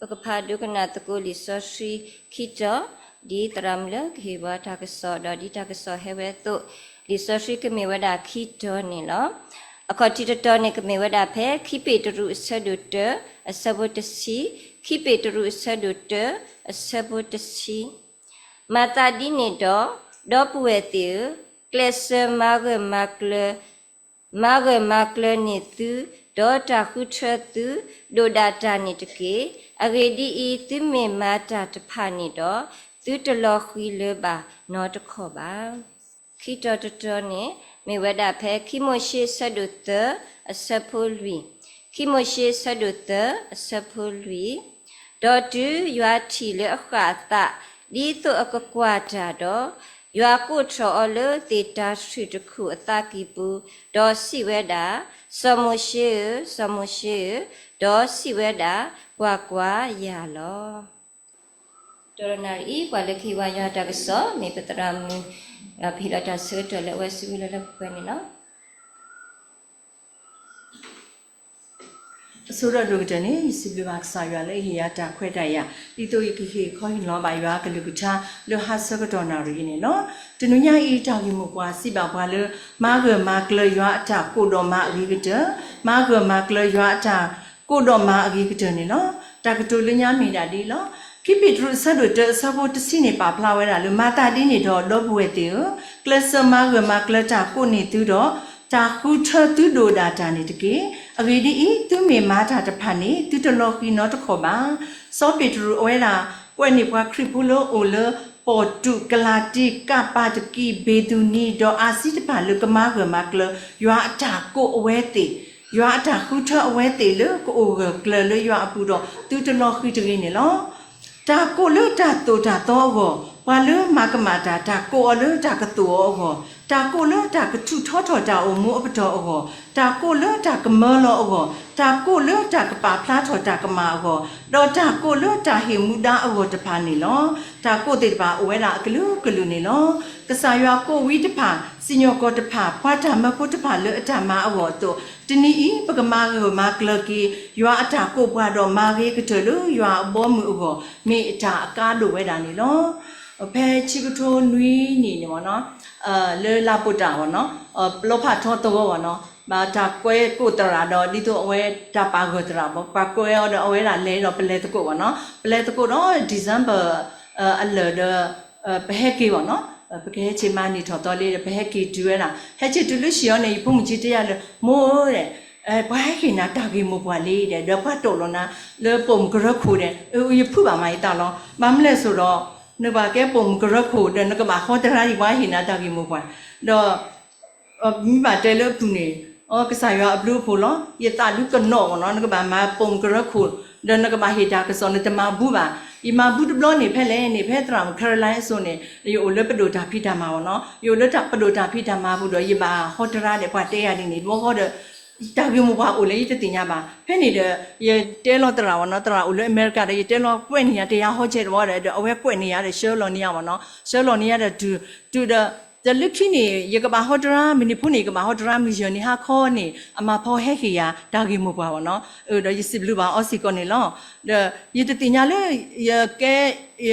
ပကဖးဒိကနၣ်သကိးလံာ်စီဆှံခံတီၤ, ဒ်သရၣ်မုၣ်လၢကဟ့ၣ်ပှၤတၢ်ကစီၣ်ဒီးဒ်တၢ်ကစီၣ်ဟဲဝဲအသိး, လံာ်စီဆှံကမ့ၢ်ဝဲဒၣ်ခံတီၤန့ၣ်လီၤ. အခီၣ်ထံးတတီၤန့ၣ် ကမ့ၢ်ဝဲဒၣ်ဖဲခံပ့းတရူးအဆၢဒိၣ်တၢ အဆၢဖိတဆံ, ခံပ့းတရူးအဆၢဒိၣ်တၢ အဆၢဖိတဆံ. မၤသးဒ်န့ၣ်ဒီး, ဒီပုၢ်ဝဲၢ်သ့ၣ်ဧၢ, ကျဲးစၢးမၤဂၢၢ်မၤကျၢၤ မၤဂၢၢ်မၤကျၢၤန့ၢ်သု, ဒီးတၢ်ဃုထၢသုဒိၣ်ဒၣ်တၢ်န့ၣ်တက့ၢ်. အဂ့ၢ်ဒ်အံၤ, သုမ့ၢ်မၤတၢ်တဖၣ်န့ၣ်ဒီး, သုတလီၤဃံၤလၢၤဘၣ်နီတခီၣ်ဘၣ်. ခံတီၤတတီၤန့ၣ် မ့ၢ်ဝဲဒၣ်ဖဲခံမိၤၡ့ဆၢဒိၣ်သၢ အဆၢဖိလွံၢ်, ခံမိၤၡ့ဆၢဒိၣ်သၢ အဆၢဖိလွံၢ်. ဒီးတုၤယွၤထံၣ်လၢအဃၣ်အသး, ဒ်သိးအကကွၢ်တၢ်ဒီး, ယွၤကိးထီၣ်အီၤလၢသ့ၣ်တၤဆှုၣ်တခူၣ်အသးကံၢ်ပူၤ, ဒီးစံးဝဲဒၣ်, စီၤမိၤၡ့ဧၢ, စီၤမိၤၡ့ဧၢ, ဒီးစံးဝဲဒၣ်, ကွၢ်ကွၢ်, ယၤလီၤ. တနၣ်ရံၣ်အံၤ ပှၤလၢခံဝါယွၤတၢ်ကစီၣ် မ့ၢ်ပသရၣ်မုၣ် ပဟ့ၣ်လီၤတၢ်ဆၢကတီၢ်လၢအဝဲစုလၢလၢပှဲၤပှဲၤန့ၣ်လီၤ. အဆိကတၢၢ်ဒိၣ်ကတၢၢ်န့ၣ် ယစံးဘျုးဘၣ်ကစၢ်ယွၤလၢအဟ့ၣ်ယၤတၢ်ခွဲးတၢ်ယာ် ဒ်သိးယကဟ့ၣ်ခီဟ့ၣ်နီၤဘၣ်ယွၤအကလုၢ်ကထါ လၢဟါဆၢကတီၢ်နၣ်ရံၣ်အံၤန့ၣ်လီၤ. တနံၤညါအံၤ တၢ်ဂ့ၢ်မိၢ်ပှၢ်စံးဘၣ်ပှၤလၢ မၤဂၢၢ်မၤကျၢၤယွၤအတၢ်ကိးဒီးမၤအဂ့ၤကတၢၢ်, မၤဂၢၢ်မၤကျၢၤယွၤအတၢ်ကိးဒီးမၤအဂ့ၤကတၢၢ်န့ၣ်လီၤ. တၢ်ကတိၤလၢညါမ့ၢ်ဒၣ်ဒ်အံၤလီၤ. ခံပ့းတရူးအဆၢဒိၣ်တၢ အဆၢဖိတဆံန့ၣ် ပာ်ဖျါဝဲဒၣ်လၢ မၤသးဒ်န့ၣ်ဒီး ဒီပုၢ်ဝဲၢ်သ့ၣ်ဧၢ, ကျဲးစၢးမၤဂၢၢ်မၤကျၢၤတၢ်ကိးန့ၢ်သုဒီး တၢ်ဃုထၢသုဒိၣ်ဒၣ်တၢ်န့ၣ်တက့ၢ်. အဂ့ၢ်ဒ်အံၤ, သုမ့ၢ်မၤတၢ်တဖၣ်န့ၣ် သုတလီၤဃံၤနီတခီၣ်ဘၣ်. စီၤပ့းတရူးအဝဲဒၣ် ကွဲးန့ၢ်ပှၤခရံာ်ဖိလၢအိၣ်လၢ ပီၣ်တူး, ကလၤတံ, ကးပၤတကံ, ဘ့ၤသူနံ, ဒီးအၤစံတဖၣ်လၢကမၤဂၢၢ်မၤကျၢၤ ယွၤအတၢ်ကိးအဝဲသ့ၣ်, ယွၤအတၢ်ဃုထၢအဝဲသ့ၣ်လၢကအိၣ်ဂၢၢ်ကျၢၤလၢယွၤအပူၤဒီး သုတလီၤဃံၤတဂ့ၤန့ၣ်လီၤ. တၢ်ကိးလၢတၢ်သိၣ်တၢ်သီအဂီၢ်, ပှၤလၢမၤကမၣ်တၢ် တၢ်ကိးအီၤလၢတၢ်ကသိၣ်အီၤအဂီၢ်, တၢ်ကိးလၢတၢ်ကထုးထီထီၣ်တၢ်အိၣ်မူအပတီၢ်အဂီၢ်, တၢ်ကိးလၢတၢ်ကမၢလီၤအဂီၢ်, တၢ်ကိးလၢတၢ်ကပာ်ဖျါထီၣ်တၢ်ကမၣ်အဂီၢ်, ဒီးတၢ်ကိးလၢတၢ်ဟ့ၣ်မူဒါအဂီၢ်တဖၣ်န့ၣ်လီၤ. တၢ်ကိးသ့ၣ်တဖၣ်အိၣ်ဝဲဒၣ်အကလုာ်ကလုာ်န့ၣ်လီၤ. ကစၢ်ယွၤကိးဝံတဖၣ်, စံၣ်ညီၣ်ကွီၢ်တဖၣ်, ပှၤတၢ်မၢဖိတဖၣ်လၢအတၢ်မၤအဂီၢ်အသိး, တနံၤအံၤ ပကမၤဂၢၢ်မၤကျၢၤက့ၤ ယွၤအတၢ်ကိးပှၤဒီးမၤဂ့ၤကတၢၢ်လၢယွၤအဘီအမုၢ်အဂီၢ် မ့ၢ်အတၢ်အကါဒိၣ်ဝဲဒၣ်န့ၣ်လီၤ. ဖဲဆံကထိနွံနံၣ်န့ၣ်မ့ၢ်နီၤ, လၢလါပိာ်တၢ်ဘၣ်နီၤ, ပျီဖးထီသဝီဘၣ်နီၤ, ဘၣ်တၢ်ကွဲကိးသရၣ်ဒီး ဒ်သိးအဝဲတၢ်ပာ်ဂၢၢ်သရၣ်ဘၣ်, ပှၤကွဲအီၤဒီး အဝဲဒၣ်လဲၤဒီးပလဲၤသကိးဘၣ်နီၤ, ပလဲၤသကိးဒီး December အလၢာ်ဒီး ပဟဲက့ၤဘၣ်နီၤ, ပကဟဲက့ၤမၤနံၣ်ထီၣ်သီလံဒီး ပဟဲက့ၤတုၤဝဲဒၣ်, ဟဲက့ၤတုၤလၢဟံၣ်အီၤန့ၣ် ယဖိမုၣ်ကၠံတဲယၤလၢ မိၢ်ဧၢ, ပှၤဟဲဟ့ၣ်နၤတၢ်ဂ့ၢ်မိၢ်ပှၢ်လံဒီး ဒီးပှၤတိာ်လီၤနၤလၢပိာ်မုၣ်ကရၢခိၣ်ဒီး, ယဖုးဘၣ်မးယသးလီၤ. ဘၣ်မနုၤလဲၣ်အဃိဒီး နကဘၣ်ကဲပိာ်မုၣ်ကရၢခိၣ်ဒီး နကဘၣ်ဟီတရါဒ်ပှၤဟ့ၣ်နၤတၢ်ဂ့ၢ်မိၢ်ပှၢ်, ဒီး မ့ၢ်ဘၣ်တဲလၢအပူၤန့ၣ်, အကစၢ်ယွၤအဘျုးအဖှိၣ်လီၤ. ယသးဒုကနီၣ်ဘၣ်နီၤ, နကဘၣ်မၤပိာ်မုၣ်ကရၢခိၣ်, ဒီးနကဘၣ်ဟ့ၣ်တၢ်ကစီၣ် နတမၤဘူဘၣ်. ယမၤဘူတဘျီန့ၣ် ဖဲလဲၣ်န့ၣ် ဖဲသရၣ်မုၣ် Caroline အစိၤန့ၣ် ယအိၣ်လၢပဒိၣ်တၢ်ဖံးတၢ်မၤဘၣ်နီၤ, ယအိၣ်လၢပဒိၣ်တၢ်ဖံးတၢ်မၤပူၤဒီး ယဘၣ်ဟီတရါဒီး ပှၤတဲယၤဒ်န့ၣ် ဘီဃီဒီး တၢ်ဂ့ၢ်မိၢ်ပှၢ်အိၣ်လဲၣ် ယတသ့ၣ်ညါဘၣ်. ဖဲန့ၣ်ဒီး ယတဲလီၤသရၣ်ဘၣ်နီၤ, သရၣ်အိၣ်လၢအမဲရကၤဒီး ယတဲလီၤကွဲးန့ၢ်ယၤ တယၤဟီကဲတဝီဒီး အဝဲကွဲးန့ၢ်ယၤဒီး ဆှၢလီၤန့ၢ်ယၤဘၣ်နီၤ, ဆှၢလီၤန့ၢ်ယၤဒီး တုၤ, တုၤဒီး တၢ်လၢခံန့ၣ် ယကဘၣ်ဟီတရါ မုၢ်နံၤဖိန့ၣ် ယကဘၣ်ဟီတရါ မုၢ်ယဲၢ်နံၤဟါခီန့ၣ် အမၤဖီဟဲဟ့ၣ်ယၤ တၢ်ဂ့ၢ်မိၢ်ပှၢ်ဘၣ်နီၤ, ဒီးယစံးဘျုးဘၣ်အီၤစ့ၢ်ကီးန့ၣ်လီၤ. ဒီးယတသ့ၣ်ညါလၢ ယကဲ ယ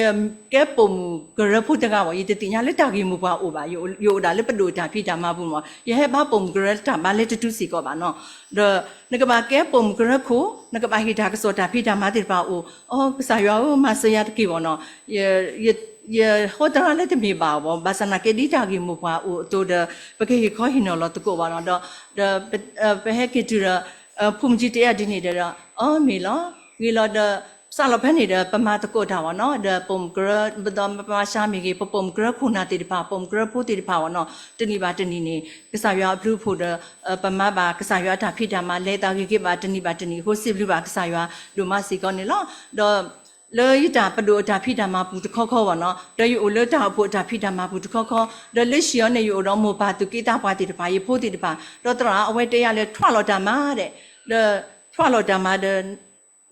ကဲပိာ်မုၣ်ကရၢဖိတဂၤဘၣ်, ယတသ့ၣ်ညါလၢတၢ်ဂ့ၢ်မိၢ်ပှၢ်အိၣ်ဘၣ်, ယအိၣ်ဒၣ်လၢပဒိၣ်တၢ်ဖံးတၢ်မၤပူၤမး, ယဟဲဘါပိာ်မုၣ်ကရၢတၢ်ဘါလဲတတုၤစ့ၢ်ကီးဘၣ်နီၤ, ဒီးနကဘၣ်ကဲပိာ်မုၣ်ကရၢခိၣ်, နကဘၣ်ဟ့ၣ်တၢ်ကစီၣ်တၢ်ဖံးတၢ်မၤသ့ၣ်တဖၣ်အိၣ်, အိ ကစၢ်ယွၤဧၢ မၤစၢၤယၤတက့ၢ်ဘၣ်နီၤ, ယဟီတရါလၢတမ့ၢ်ဘၣ်ဘၣ်, ဘၣ်ဆၣ်သနာ်က့ဒ်တၢ်ဂ့ၢ်မိၢ်ပှၢ်အိၣ်အသိးဒီး ပကဟ့ၣ်ခီဟ့ၣ်နီၤလီၤသကိးဘၣ်နီၤ, ဒီး ဒီး ပဟဲက့ၤတုၤဒီး ဖိမုၣ်ကၠံတဲယၤဒ်န့ၣ်ဒီး အီ မ့ၢ်လီၤ, ဂ့ၤလီၤဒီး စးလီၤဖဲန့ၣ်ဒီး ပမၤသကိးတၢ်ဘၣ်နီၤ, ဒီးပိာ်မုၣ်ကရၢ ဒီးပမၤစှၤမ့ၢ်ဂ့ၤ ပပိာ်မုၣ်ကရၢခိၣ်နၢ်သ့ၣ်တဖၣ် ပိာ်မုၣ်ကရၢဖိသ့ၣ်တဖၣ်ဘၣ်နီၤ, တနံၣ်ဘၣ်တနံၣ်န့ၣ် ကစၢ်ယွၤအဘျုးအဖှိၣ်ဒီး ပမၤဘၣ်ကစၢ်ယွၤအတၢ်ဖံးတၢ်မၤ လဲၤသးဂ့ၤက့ၤဘၣ်တနံၣ်ဘၣ်တနံၣ်အဃိ စံးဘျုးဘၣ်ကစၢ်ယွၤဒိၣ်မးစ့ၢ်ကီးန့ၣ်လီၤ. ဒီး လၢယတၢ်ပဒိၣ်အတၢ်ဖံးတၢ်မၤပူၤတခီခီဘၣ်နီၤ, ဒီးယအိၣ်လၢတၢ်အိၣ်ဖှိၣ်အတၢ်ဖံးတၢ်မၤပူၤတခီခီ, ဒီးလၢဟံၣ်အီၤန့ၣ် ယအိၣ်ဒီးမိၢ်ပၢ်သူၣ်က့သးပှၢ်သ့ၣ်တဖၣ် ယဖိသ့ၣ်တဖၣ်, ဒီးသရၣ်အဝဲတဲယၤလၢထွးလီၤတၢ်မၤဒဲး, ဒီးထွးလီၤတၢ်မၤဒီး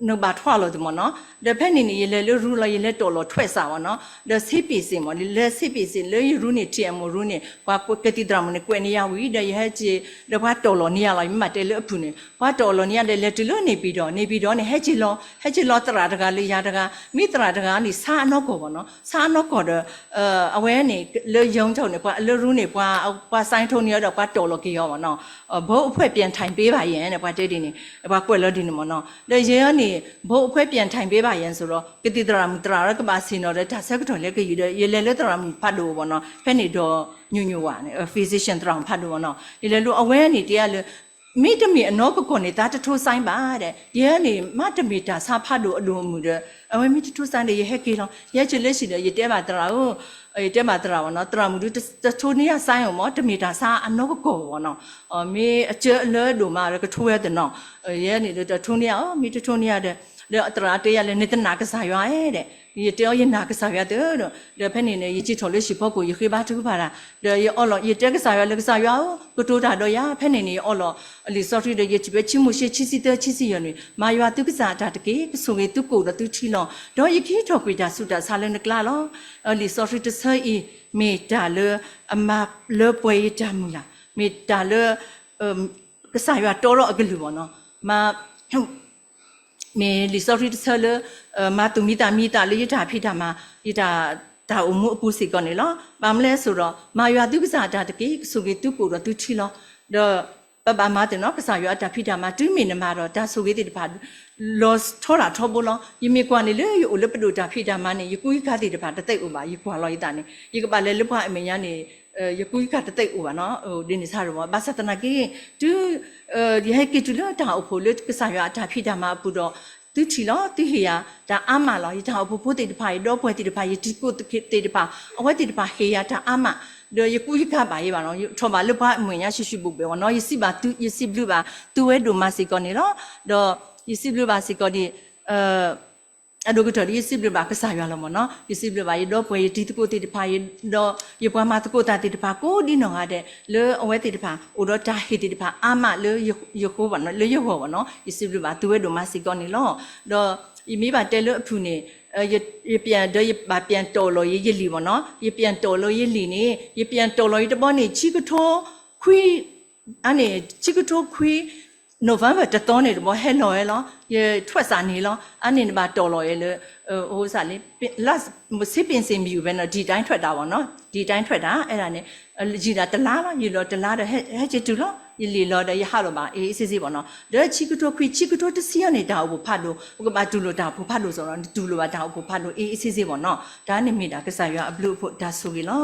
နကဘၣ်ထွးလီၤတမ့ၢ်နီၤ, ဒီးဖဲန့ၣ်န့ၣ် ယလဲၤလၢရူလီၤ ယလဲၤတီၣ်လီၤထွဲးစးဘၣ်နီၤ, ဒီးဆေးပင်စင်မ့ၢ် လဲၤဆေးပင်စင် လၢယရူန့ၣ် ထံၣ်အမိၢ်ရူန့ၣ် ပှၤကသံၣ်သရၣ်မုၣ်န့ၣ် ကွဲးန့ၢ်ယၤဝံၤ ဒီးယဟဲက့ၤ ဒီးပှၤတီၣ်လီၤန့ၢ်ယၤလီၤ, ယမ့ၢ်တဲလၢအဖုၣ်န့ၣ် ပှၤတီၣ်လီၤန့ၢ်ယၤဒီး လဲၤတုၤလၢန့ၣ်ပံၤဒီး န့ၣ်ပံၤဒီးန့ၣ် ဟဲက့ၤလီၤ ဟဲက့ၤလီၤသရၣ်တဂၤလၢယၤတဂၤ, မ့ၢ်သရၣ်တဂၤန့ၣ် ဆါအနီၢ်ကီၢ်ဘၣ်နီၤ, ဆါအနီၢ်ကီၢ်ဒီး အဝဲန့ၣ် လၢယုံထိၣ်န့ၣ် ပှၤလၢရူန့ၣ် ပှၤ ပှၤ sign ထိၣ်န့ၢ်အီၤဒီး ပှၤတီၣ်လီၤက့ၤအီၤဘၣ်နီၤ, ဘိအဖွဲ့ပြန်ထိုင်ပေးပါယင် န့ၣ် ပှၤတဲဒ်န့ၣ် ပှၤကွဲးလီၤဒ်န့ၣ်မ့ၢ်နီၤ, ဒီးယဲန့ၣ် ဘိအဖွဲ့ပြန်ထိုင်ပေးပါယင် ဆိုတော့ ကသံၣ်သရၣ်မုၣ်သရၣ်ဒီးကဘၣ်ဆ့ၣ်နီၤဒီး တၢ်ဆၢကတီၢ်လၢကယံာ်ဒီး ယလဲၤလၢသရၣ်မုၣ်ဖးဒိၣ်အအိၣ်ဘၣ်နီၤ, ဖဲန့ၣ်ဒီး ညိၣ်ညိၣ်ဝါန့ၣ် physician သရၣ်မုၣ်ဖးဒိၣ်ဘၣ်နီၤ, ယလဲၤလၢအဝဲန့ၣ်တဲယၤလၢ မ့တမ့ၢ်အနီၢ်ကီၢ်န့ၣ် သးတထိ sign ဘၣ်ဒဲး, ယဲန့ၣ် မ့တမ့ၢ်တၢ်ဆါဖးဒိၣ်အဒိၣ်အမုၢ်ဒီး အဝဲမ့ၢ်တထိ sign ဒီး ယဟဲက့ၤလီၤ, ယဟဲက့ၤလၢဟံၣ်ဒီး ယတဲဘၣ်သရၣ်ဧၢ ယတဲဘၣ်သရၣ်ဘၣ်နီၤ, သရၣ်မုၣ်ဒုးတထိန့ၢ်ယၤ sign အီၤမ့ၢ် တမ့ၢ်တၢ်ဆါအနီၢ်ကီၢ်ဘၣ်နီၤ, မ့ၢ်အစၢလၢအဒိၣ်မးဒီး ကထိဝဲသနီၤ, ယဲန့ၣ်ဒီးတထိန့ၢ်ယၤဧၢ မ့ၢ်တထိန့ၢ်ယၤဒီး ဒီးသရၣ်တဲယၤလၢ နတနာ်ကစၢ်ယွၤဧါဒဲး, ယတဲအီၤ ယနာ်ကစၢ်ယွၤသၢဒီး ဒီးဖဲန့ၣ်န့ၣ် ယစံးထီၣ်လၢဟံၣ်ဖီခိၣ် ယဃ့ဘါထုကဖၣ်တၢ်, ဒီးယအီလီၤ ယတဲကစၢ်ယွၤလၢ ကစၢ်ယွၤဧၢ ကတိၤတၢ်ဒီးယၤ, ဖဲန့ၣ်န့ၣ် ယအီလီၤ လံာ်စီဆှံဒီး ယထံၣ်ဖဲခံမိၤၡ့ ခံဆံသၢ ခံဆံယဲၢ်န့ၣ်, မၤယွၤသုကစၢ်အတၢ်တက့ၢ်, ကဆိၣ်ဂ့ၤသုကိၣ်ဒီးသုထံလီၤ, ဒီးယကဟံးထီၣ်ကွံာ်တၢ်ဆူးတၢ်ဆါလၢနကျါလီၤ. လံာ်စီဆှံတဆၢအံၤ မ့ၢ်တၢ်လၢအမၤလၢပှဲၤယတၢ်မုၢ်လၢ်, မ့ၢ်တၢ်လၢ ကစၢ်ယွၤတီထီၣ်အကလုၢ်ဘၣ်နီၤ, မ့ၢ်လံာ်စီဆှံတဆၢလၢ မၤသူၣ်မံသးမံသးလၢယတၢ်ဖံးတၢ်မၤ, ယတၢ် တၢ်အိၣ်မူအပူၤစ့ၢ်ကီးန့ၣ်လီၤ. ဘၣ်မနုၤလဲၣ်အဃိဒီး မၤယွၤသုကစၢ်အတၢ်တက့ၢ်, ကဆိၣ်ဂ့ၤသုကိၣ်ဒီးသုထံလီၤ. ဒီးပဘၣ်မၤသ့ၣ်နီၤ ကစၢ်ယွၤအတၢ်ဖံးတၢ်မၤ, တုၤမ့ၢ်နမၤဒီးတၢ်ဆိၣ်ဂ့ၤသ့ၣ်တဖၣ် လီၤဆီဒၣ်ထီဘိလီၤ. ယမ့ၢ်ကွၢ်န့ၣ်လၢယအိၣ်လၢပဒိၣ်တၢ်ဖံးတၢ်မၤန့ၣ် ယကူယကၤသ့ၣ်တဖၣ်တသ့အိၣ်ဘၣ်, ယကွၢ်လီၤယသးန့ၣ် ယကဘၣ်လဲၤလၢပှၤအမဲာ်ညါန့ၣ် ယကူယကၤတသ့အိၣ်ဘၣ်နီၤ, ဒ်န့ၣ်ဆါဒီး ဘၣ်ဆၣ်သနာ်က့ တုၤ ယဟဲက့ၤတုၤလၢတၢ်အိၣ်ဖှိၣ်လၢကစၢ်ယွၤအတၢ်ဖံးတၢ်မၤအပူၤဒီး သုထံၣ်လီၤ သုဟ့ၣ်ယၤတၢ်အါမးလီၤ. ယတၢ်အိၣ်ဖှိၣ်ဖိသ့ၣ်တဖၣ်, ယဒီပုၢ်ဝဲၢ်သ့ၣ်တဖၣ်, ယတံၤသကိးသ့ၣ်တဖၣ်, အဝဲသ့ၣ်တဖၣ်ဟ့ၣ်ယၤတၢ်အါမး, ဒီးယကူယကၤဘၣ်ယဲဘၣ်နီၤ, ယထီၣ်ဘၣ်လၢပှၤအမဲာ်ညါ ဆှုၣ်ဆှုၣ်ဘိၣ်ဘိၣ်ဝဲနီၤ, ယစံးဘၣ်သု, ယစံးဘျုးဘၣ်သုဝဲဒိၣ်မးစ့ၢ်ကီးန့ၣ်လီၤ. ဒီးယစံးဘျုးဘၣ်စ့ၢ်ကီးဒ် အဒိၣ်ကတၢၢ်ဒီး ယစံးဘျုးဘၣ်ကစၢ်ယွၤလီၤမ့ၢ်နီၤ, ယစံးဘျုးဘၣ်ယဒီပုၢ်ဝဲၢ် ယတံၤသကိးသ့ၣ်တဖၣ်, ဒီးယပှၤမၤသကိးတၢ်သ့ၣ်တဖၣ် ကိးဒ်နီၢ်ဂၤဒဲး လၢအဝဲသ့ၣ်တဖၣ် အိၣ်ဒီးတၢ်ဟ့ၣ်သ့ၣ်တဖၣ်အါမးလၢယဃိဘၣ်နီၤ, လၢယဂီၢ်ဘၣ်နီၤ, ယစံးဘျုးဘၣ်သုဝဲဒိၣ်မးစ့ၢ်ကီးန့ၣ်လီၤ. ဒီးယမ့ၢ်ဘၣ်တဲလၢအဖုၣ်န့ၣ် ယပျံၤဒီးယဘၣ်ပျံၤတီၢ်လီၤယယလံာ်မ့ၢ်နီၤ, ယပျံၤတီၢ်လီၤယလံာ်န့ၣ် ယပျံၤတီၢ်လီၤယတဘီန့ၣ် ဆံကထိခွံ အန့ၣ် ဆံကထိခွံ November တသီန့ၣ်တဘီ ဟဲလီၤဝဲလီၤ, ယထွဲးစးန့ၣ်လီၤ. အန့ၣ်နဘၣ်တီၢ်လီၤယဲလၢ အိၣ်စးလံ ဆေးပင်စင် မယူၤဖဲနီၤ, ဒီတိုင်းထွက်တာပေါ့နော်, ဒီတိုင်းထွက်တာ အဲဒါန့ၣ် ယံာ်ဒၣ်တလါလီၤ, ယံာ်လီၤတလါဒီး ဟဲက့ၤတုၤလီၤ, ယလံာ်လီၤဒီး ယဟးလီၤဘၣ်အ့ၣ်အ့ၣ်စ့စ့ပေါ့နော်. ဒီးဆံကထိခွံ ဆံကထိတဆံအံၤန့ၣ် တၢ်အိၣ်ဖှိၣ်ဖးဒိၣ် ပကဘၣ်တူၢ်လိာ်တၢ်အိၣ်ဖှိၣ်ဖးဒိၣ်စ့ၢ်ဒီး နတူၢ်လိာ်ဘၣ်တၢ်အိၣ်ဖှိၣ်ဖးဒိၣ်အ့ၣ်အ့ၣ်စ့စ့ပေါ့နော်. တၢ်န့ၣ်မ့ၢ်ဒၣ်ကစၢ်ယွၤအဘျုးအဖှိၣ်တၢ်ဆိၣ်ဂ့ၤလီၤ.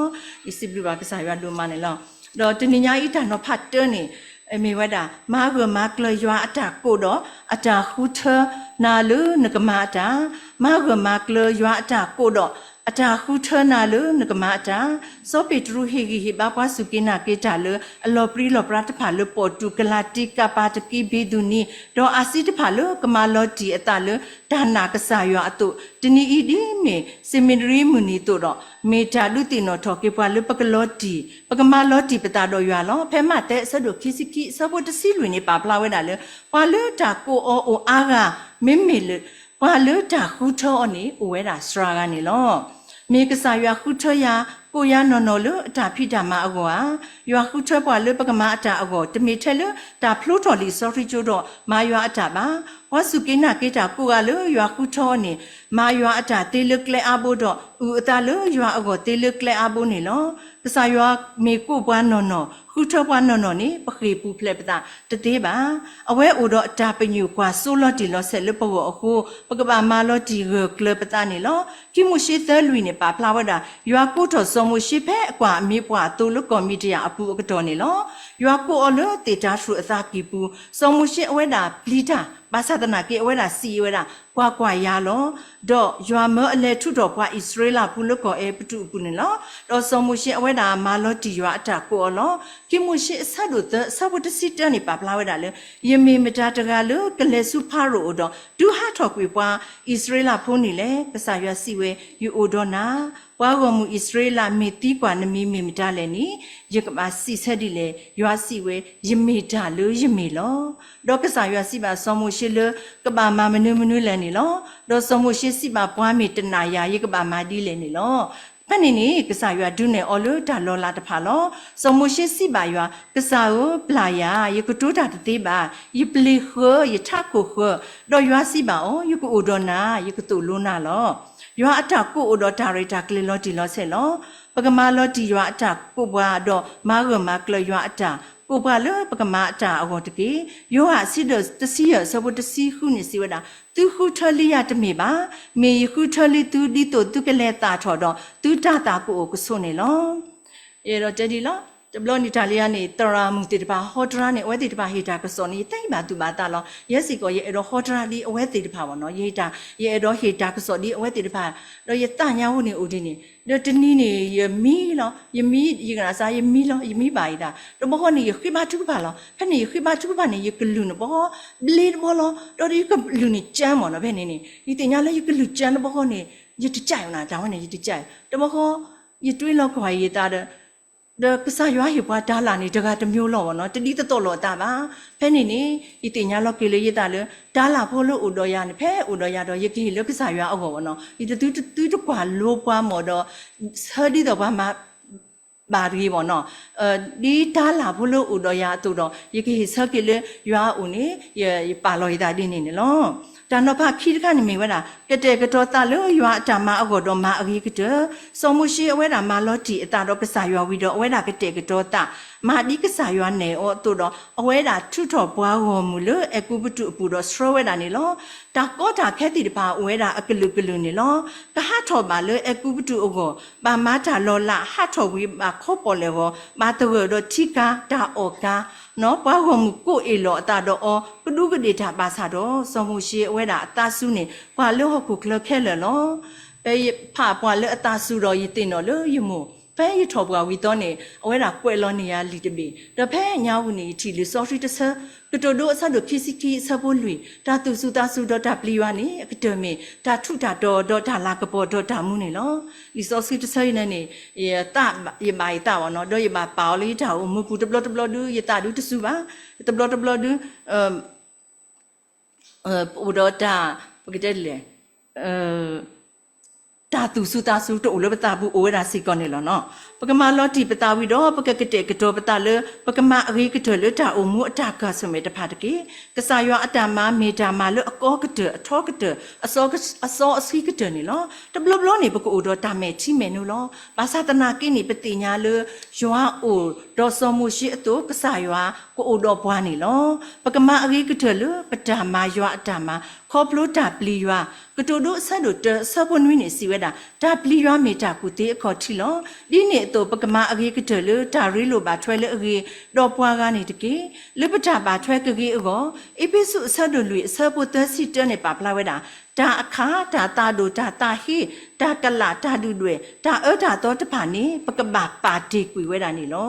ယစံးဘျုးဘၣ်ကစၢ်ယွၤဒိၣ်မးန့ၣ်လီၤ. ဒီးတနံၤညါအံၤတၢ်နီၤဖးတၢန့ၣ် မ့ၢ်ဝဲဒၣ် မၤဂၢၢ်မၤကျၢၤယွၤအတၢ်ကိးဒီး အတၢ်ဃုထၢနၤလၢနကမၤအတၢ်, မၤဂၢၢ်မၤကျၢၤယွၤအတၢ်ကိးဒီး အတၢ်ဃုထၢနၤလၢနကမၤအတၢ်. စီၤပ့းတရူးဟ့ၣ်ဂံၢ်ဟ့ၣ်ဘါပှၤစူၢ်က့ၤနာ်က့ၤတၢ်လၢ အလီၤပြံလီၤပြါတဖၣ်လၢ ပီၣ်တူၣ်ကလၤတံကၤပၤတကံဘ့ၤသူနံ ဒီးအၤစံတဖၣ်လၢကမၤလီၤတံၢ်အသးလၢ တၢ်နာ်ကစၢ်ယွၤအသိး, တနံၤအံၤဒ်မ့ၢ် စမ့ၣ်တရံမုၢ်နံၤအသိးဒီး မ့ၢ်တၢ်ဒုးသ့ၣ်နီၣ်ထီၣ်က့ၤပှၤလၢပကလီၤတံၢ်, ပကမၤလီၤတံၢ်ပသးဒီးယွၤလီၤ. ဖဲမးသဲအဆၢဒိၣ်ခံဆံခံ အဆၢဖိတဆံလွံၢ်န့ၣ် ပာ်ဖျါဝဲဒၣ်လၢ ပှၤလၢတၢ်ကိးအီၤအိၣ်အါဂၤ မ့မ့ၢ်လၢ ပှၤလၢတၢ်ဃုထၢအီၤန့ၣ် အိၣ်ဝဲဒၣ်စှၤဂၤန့ၣ်လီၤ. မ့ၢ်ကစၢ်ယွၤဃုထၢယၤ ကိးယၤနီၢ်နီၢ်လၢအတၢ်ဖံးတၢ်မၤအဂီၢ်ဧါ. ယွၤဃုထၢပှၤလၢပကမၤအတၢ်အဂီၢ် တမ့ၢ်ထဲလၢတၢ်ဖျိထီၣ်လံာ်စီဆှံကၠိဒီး မၤယွၤအတၢ်ဘၣ်. ပှၤစူၢ်က့ၤနာ်က့ၤတၢ်ကိးဂၤလၢယွၤဃုထၢအီၤန့ၣ် မၤယွၤအတၢ်သ့လၢကျဲအါဘိဒီး အုၣ်အသးလၢယွၤအဂီၢ်သ့လၢကျဲအါဘိန့ၣ်လီၤ. ကစၢ်ယွၤမ့ၢ်ကိးပှၤနီၢ်နီၢ် ဃုထၢပှၤနီၢ်နီၢ်န့ၣ် ပဃ့ၢ်ပူၤဖျဲးပသးတသ့ဘၣ်. အဝဲအိၣ်ဒီးအတၢ်ပညိၣ်ကွၢ်စိလီၤတံၢ်လီၤဆဲးလၢပဂီၢ်အဃိ ပကဘၣ်မၤလီၤတံၢ်ဂၢၢ်ကျၢၤပသးန့ၣ်လီၤ. ခံမိၤၡ့သၢလွံၢ်န့ၣ် ပာ်ဖျါဝဲဒၣ် ယွၤကိးထီၣ်စီၤမိၤၡ့ဖဲအကွၢ်အမ့ၢ်ပှၢ်အသိလၢကီၢ်မံၤဒယၣ်အပူၤအကတီၢ်န့ၣ်လီၤ. ယွၤကိးအီၤလၢသ့ၣ်တၤထြူးအသးကံၢ်ပူၤ, စီၤမိၤၡ့အဝဲဒၣ်ပျံၤတၢ် ဘၣ်ဆၣ်သနာ်က့ အဝဲဒၣ်စံးဝဲဒၣ်, ကွၢ်ကွၢ်, ယၤလီၤ. ဒီးယွၤမၢအလဲၤထုးထီၣ်ပှၤအံၣ်စရ့လးဖိလၢကီၢ်အဲၤကူပတူးအပူၤန့ၣ်လီၤ. ဒီးစီၤမိၤၡ့အဝဲဒၣ်မၤလီၤတံၢ်ယွၤအတၢ်ကိးအီၤလီၤ. ခံမိၤၡ့အဆၢဒိၣ်သၢ အဆၢဖိတဆံတၢန့ၣ် ပာ်ဖျါဝဲဒၣ်လၢ ယမ့ၢ်မတၤတဂၤလၢကလဲၤဆူဖၤရိၤအအိၣ်ဒီး တုၤဟးထီၣ်ကွံာ်ပှၤအံၣ်စရ့လးဖိန့ၣ်လဲၣ်. ကစၢ်ယွၤစံးဝဲ, ယအိၣ်ဒီးနၤ, ပှၤဂီၢ်မုၢ်အံၣ်စရ့လးမ့ၢ်သံကွၢ်နမံၤမ့ၢ်မတၤလဲၣ်န့ၣ်, ယကဘၣ်စံးဆၢဒ်လဲၣ်. ယွၤစံးဝဲ, ယမ့ၢ်တၢ်လၢယမ့ၢ်လီၤ. ဒီးကစၢ်ယွၤစံးဘၣ်စီၤမိၤၡ့လၢ ကဘၣ်မၤမနုၤမနုၤလဲၣ်န့ၣ်လီၤ. ဒီးစီၤမိၤၡ့စံးဘၣ်, ပှၤမ့ၢ်တနာ်ယၤ ယကဘၣ်မၤဒ်လဲၣ်န့ၣ်လီၤ. ဖဲန့ၣ်န့ၣ် ကစၢ်ယွၤဒုးနဲၣ်အီၤလၢတၢ်လီၤလးတဖၣ်လီၤ. စီၤမိၤၡ့စံးဘၣ်ယွၤ, ကစၢ်ဧၢ, ပျၢ်ယၤ, ယကတိၤတၢ်တသ့ဘၣ်. ယပျ့ၤဃၢၤ, ယထးခိၣ်ဃၢၤ, ဒီးယွၤစံးဘၣ်အီၤ, ယကအိၣ်ဒီးနၤ, ယကသိၣ်လိနၤလီၤ. ယွၤအတၢ်ကိးအိၣ်ဒီးတၢ်ရဲၣ်တၢ်ကျဲၤလီၤတံၢ်လီၤဆဲးလီၤ. ပကမၤလီၤတံၢ်ယွၤအတၢ်ကိးပှၤ, ဒီးမၤဂၢၢ်မၤကျၢၤယွၤအတၢ်ကိးပှၤလၢပကမၤအတၢ်အဂီၢ်တက့ၢ်. ယိၤဟၣ်အဆၢဒိၣ်တဆံယဲၢ် အဆၢဖိတဆံဃုန့ၣ်စံးဝဲဒၣ်, သုဃုထၢလံယၤတမ့ၢ်ဘၣ်. မ့ၢ်ယဃုထၢလံသု ဒ်သိးသုကလဲၤသၣ်ထီၣ်ဒီး သုတၢ်သးကအိၣ်ကဆိးန့ၣ်လီၤ. ယအဲၣ်ဒိးတဲဒ်လီၤ. တဘျီန့ၣ်တၢ်လၢယၤန့ၣ် သရၣ်မုၣ်သ့ၣ်တဖၣ်ဟီတရါန့ၣ် အဝဲသ့ၣ်တဖၣ်ဟ့ၣ်တၢ်ကစီၣ်န့ၣ် ယသးဘၣ်သူၣ်ဘၣ်သးလီၤ. ယဲစ့ၢ်ကီး ယအဲၣ်ဒိးဟီတရါဒ်အဝဲသ့ၣ်တဖၣ်ဘၣ်နီၤ. ယဟ့ၣ်တၢ်, ယအဲၣ်ဒိးဟ့ၣ်တၢ်ကစီၣ်ဒ်အဝဲသ့ၣ်တဖၣ်, ဒီးယသးညါဝဲန့ၣ်အိၣ်ဒ်န့ၣ်, ဒီးတနံၤန့ၣ် ယမံလီၤ, ယမံ, ယကနၣ်စါ ယမံလီၤ, ယမံဘၣ်ယသး, တဘျီဃီန့ၣ် ယဃ့ဘါထုကဖၣ်လီၤ. ဖဲန့ၣ်ယဃ့ဘါထုကဖၣ်န့ၣ် ယကလုၢ်န့ၣ် ပှၤ ဘျ့တဘျီလီၤ, ဒီးယကလုၢ်န့ၣ်ကၠၢမၢ်နီၤ. ဖဲန့ၣ်န့ၣ် ယသ့ၣ်ညါလၢယကလုၢ်ကၠၢတဘျီဃီန့ၣ် ယတကၢ်အီၤနၤ, တၢ်ဝဲန့ၣ် ယတကၢ်အီၤ. တဘျီဃီ ယတွံလီၤကွၢ်ယသးဒီး ဒီးကစၢ်ယွၤဟ့ၣ်ပှၤတၤလၣ်န့ၣ် တဂၤတမျိုးလီၤဘၣ်နီၤ, တဒ်သိးသိးလိာ်အသးဘၣ်. ဖဲန့ၣ်န့ၣ် ယသ့ၣ်ညါလီၤက့ၤလၢယသးလၢ တၤလၣ်ဖိလၢအိၣ်ဒီးယၤန့ၣ် ဖဲအိၣ်ဒီးယၤဒီး ယကဟ့ၣ်လၢကစၢ်ယွၤအဂီၢ်ဘၣ်နီၤ. ယတသုတကွၢ်လိပှၤမၢ်ဒီး ဆၢဒ်သိးပှၤမၤ ဘၣ်တဂ့ၤဘၣ်နီၤ. ဒ်တၤလၣ်ဖိလၢအိၣ်ဒီးယၤအသိးဒီး ယကဟ့ၣ်ဆၢက့ၤလၢယွၤအအိၣ်န့ၣ် ယပာ်လီၤယသးဒ်န့ၣ်န့ၣ်လီၤ. တၢ်နီၤဖးခံတခါန့ၣ်မ့ၢ်ဝဲဒၣ် ကတဲာ်ကတီၤသးလၢယွၤအတၢ်မၤအဂီၢ်ဒီးမၤအဂ့ၤကတၢၢ်. စီၤမိၤၡ့အဝဲဒၣ်မၤလီၤတံၢ်အသးဒီးကစၢ်ယွၤဝံၤဒီး အဝဲဒၣ်ကတဲာ်ကတီၤသး, မၤဒ်ကစၢ်ယွၤနဲၣ်အီၤအသိးဒီး အဝဲဒၣ်ထုးထီၣ်ပှၤဂီၢ်မုၢ်လၢအဲၤကူပတူးအပူၤဒီးဆှၢဝဲဒၣ်န့ၣ်လီၤ. တၢ်ကီတၢ်ခဲသ့ၣ်တဖၣ်အိၣ်ဝဲဒၣ်အကလုာ်ကလုာ်န့ၣ်လီၤ. ကဟးထီၣ်ဘၣ်လၢအဲၤကူပတူးအဂီၢ် ဘၣ်မၤတၢ်လီၤလး, ဟးထီၣ်ဝံၤဘၣ်ခီပီၣ်လဲၣ်ဂီၤ, ဘၣ်သဂၢၢ်ဒီးထံကၤ, တၢ်အီၣ်ကၤ, ပှၤဂီၢ်မုၢ်ကိးအ့ၣ်လိာ်အသးဒီးအီၤ ကဒူကဒ့ၣ်တၢ်ဘၣ်ဆၣ်ဒီး စီၤမိၤၡ့အဝဲဒၣ်အသးစူၤန့ၣ် ပှၤလၢဟီၣ်ခိၣ်ချၢခဲလၢာ်လီၤ. ဖဲယဖးပှၤလၢအသးစူၤဒီးယသ့ၣ်နီၣ်လၢယမိၢ်, ဖဲယထီၣ်ပှၢ်ဝံၤသီန့ၣ် အဝဲဒၣ်ကွဲးလီၤန့ၢ်ယၤလံာ်တဘ့ၣ်, ဒီးဖဲညါဝံၤန့ၣ် ယထံၣ်လံာ်စီဆှံတဆၢ, ကတိၤဒိအဆၢဒိၣ်ခံဆံခံအဆၢဖိလွံၢ်, တၢ်သူၣ်စူၤသးစူၤဒီးတၢ်ပျံၤယွၤန့ၣ် အကတၢၢ်မ့ၢ် တၢ်ထူးတၢ်တီၤဒီးတၢ်လၤကပီၤဒီးတၢ်မူန့ၣ်လီၤ. လံာ်စီဆှံတဆၢအံၤန့ၣ်န့ၣ် ယဘၣ်ယသးဘၣ်နီၤ, ဒီးယဘၣ်ပာ်အီၤလၢယတၢ်အိၣ်မူပူၤ, တဘျီတဘျီဒုး ယသးဒုးတစူၤဘၣ်, တဘျီတဘျီဒုး အိၣ်ဒီးတၢ်, ပကတဲလဲၣ်, တၢ်သူၣ်စူၤသးစူၤတအိၣ်လၢပသးပူၤအိၣ်ဝဲဒၣ်စ့ၢ်ကီးန့ၣ်လီၤနီၤ. ပကမၤလီၤတံၢ်ပသးဝံၤဒီး ပကကတဲာ်ကတီၤပသးလၢ ပကမၤအဂ့ၤကတၢၢ်လၢတၢ်အိၣ်မူအတၢ်ကၤဆၢၣ်မဲာ်တဖၣ်တက့ၢ်. ကစၢ်ယွၤအတၢ်မၤမ့ၢ်တၢ်မၤလၢအကီကတၢၢ်, အထီကတၢၢ်, အစီအဆှံကတၢၢ်န့ၣ်လီၤ. တဘျီဘျီန့ၣ် ပကအိၣ်ဒီးတၢ်မဲာ်ထံမဲာ်နိလီၤ. ဘၣ်ဆၣ်သနာ်က့န့ၣ် ပသ့ၣ်ညါလၢ ယွၤအိၣ်ဒီးစီၤမိၤၡ့အသိး ကစၢ်ယွၤကအိၣ်ဒီးပှၤန့ၣ်လီၤ. ပကမၤအဂ့ၤကတၢၢ်လၢပတၢ်မၤယွၤအတၢ်မၤ ခီဖျိတၢ်ပျံၤယွၤ, ကတိၤဒိအဆၢဒိၣ်တၢအဆၢဖိနွံန့ၣ် စံးဝဲဒၣ်, တၢ်ပျံၤယွၤမ့ၢ်တၢ်ကူၣ်သ့အခီၣ်ထံးလီၤ. ဒ်န့ၣ်အသိး ပကမၤအဂ့ၤကတၢၢ်လၢတၢ်ရ့လိာ်ဘၣ်ထွဲလၢအဂ့ၤ ဒီးပှၤဂၤန့ၣ်တက့ၢ်. လၢပတၢ်ဘၣ်ထွဲကဂ့ၤအဂီၢ်, အ့းဖ့းစူးအဆၢဒိၣ်လွံၢ်အဆၢဖိသၢဆံတၢန့ၣ်ပာ်ဖျါဝဲဒၣ်, တၢ်အခး, တၢ်သးဒိၣ်, တၢ်သးဟ့, တၢ်ကလး, တၢ်ဒုၣ်ဒွဲၣ်, တၢ်အၢတၢ်သီတဖၣ်န့ၣ် ပကဘၣ်ပာ်တ့ၢ်ကွံာ်ဝဲဒၣ်န့ၣ်လီၤ.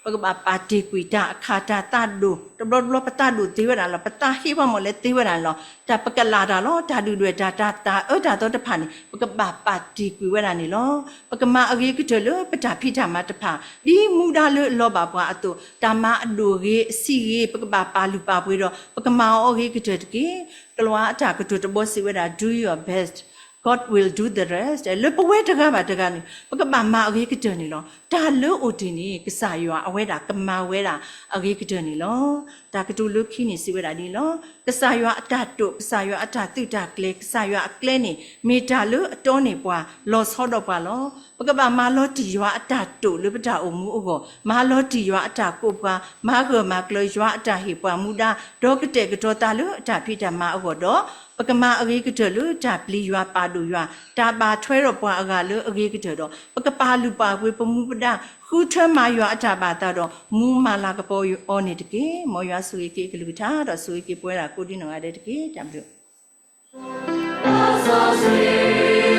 ပကဘၣ်ပာ်တ့ၢ်ကွံာ်တၢ်အခးတၢ်သးဒိၣ်, တဘျီတဘျီပသးဒိၣ်သ့ဝဲဒၣ်လီၤ, ပသးဟ့ပှၤမီၢ်လဲၤသ့ဝဲဒၣ်လီၤ, တၢ်ပကလးတၢ်လီၤ, တၢ်ဒုၣ်ဒွဲၣ်တၢ်, တၢ်, တၢ်အၢတၢ်သီတဖၣ်န့ၣ် ပကဘၣ်ပာ်တ့ၢ်ကွံာ်ဝဲဒၣ်န့ၣ်လီၤ. ပကမၤအဂ့ၤကတၢၢ်လၢပတၢ်ဖံးတၢ်မၤတဖၣ်, ဒ်မူဒါလၢအလီၤဘၣ်ပှၤအသိး, တၢ်မၤအဒိၣ်ဂ့ၤအဆံးဂ့ၤ ပကဘၣ်ပာ်လုၢ်ပာ်ပှ့ၤဒီး ပကမၤအီၤအဂ့ၤကတၢၢ်တက့ၢ်. ကလၤဝါအတၢ်ကတိၤတဘီစံးဝဲဒၣ်, Do your best, God will do the rest. လၢပဝဲတဂၤဘၣ်တဂၤန့ၣ် ပကဘၣ်မၤအဂ့ၤကတၢၢ်န့ၣ်လီၤ. တၢ်လၢအိၣ်တ့ၢ်န့ၣ် ကစၢ်ယွၤအဝဲဒၣ်ကမၤဝဲဒၣ်အဂ့ၤကတၢၢ်န့ၣ်လီၤ. တၢ်ကတိၤလၢခံန့ၣ်စံးဝဲဒၣ်ဒ်န့ၣ်လီၤ. ကစၢ်ယွၤအတၢ်တိာ်, ကစၢ်ယွၤအတၢ်သုးတၢ်ကျဲၤ, ကစၢ်ယွၤအကျဲန့ၣ် မ့ၢ်တၢ်လၢအတီန့ၢ်ပှၤ, လီၤဆီဒီးပှၤလီၤ. ပကဘၣ်မၤလီၤတံၢ်ယွၤအတၢ်တိာ်လၢပတၢ်အိၣ်မူအဂီၢ်, မၤလီၤတံၢ်ယွၤအတၢ်ကိးပှၤ, မၤဂၢၢ်မၤကျၢၤယွၤအတၢ်ဟ့ၣ်ပှၤမူဒါ, ဒီးကတဲာ်ကတီၤသးလၢအတၢ်ဖံးတၢ်မၤအဂီၢ်ဒီး ပကမၤအဂ့ၤကတၢၢ်လၢတၢ်ပျံၤယွၤပာ်ဒိၣ်ယွၤ, တၢ်ဘၣ်ထွဲဒီးပှၤအဂၤလၢအဂ့ၤကတၢၢ်ဒီး ပကပာ်လုၢ်ပာ်ပှ့ၤပမူပဒါ ဃုထၢမၤယွၤအတၢ်ဘၣ်သးဒီး မူမၤလၤကပီၤအီၤန့ၣ်တက့ၢ်. မ်ယွၤဆိၣ်ဂ့ၤက့ၤအကလုၢ်ကထါ ဒီးဆိၣ်ဂ့ၤက့ၤပဝဲဒၣ်ကိးဒံနီၢ်ဂၤဒဲးတက့ၢ်. တၢ်ဘျုး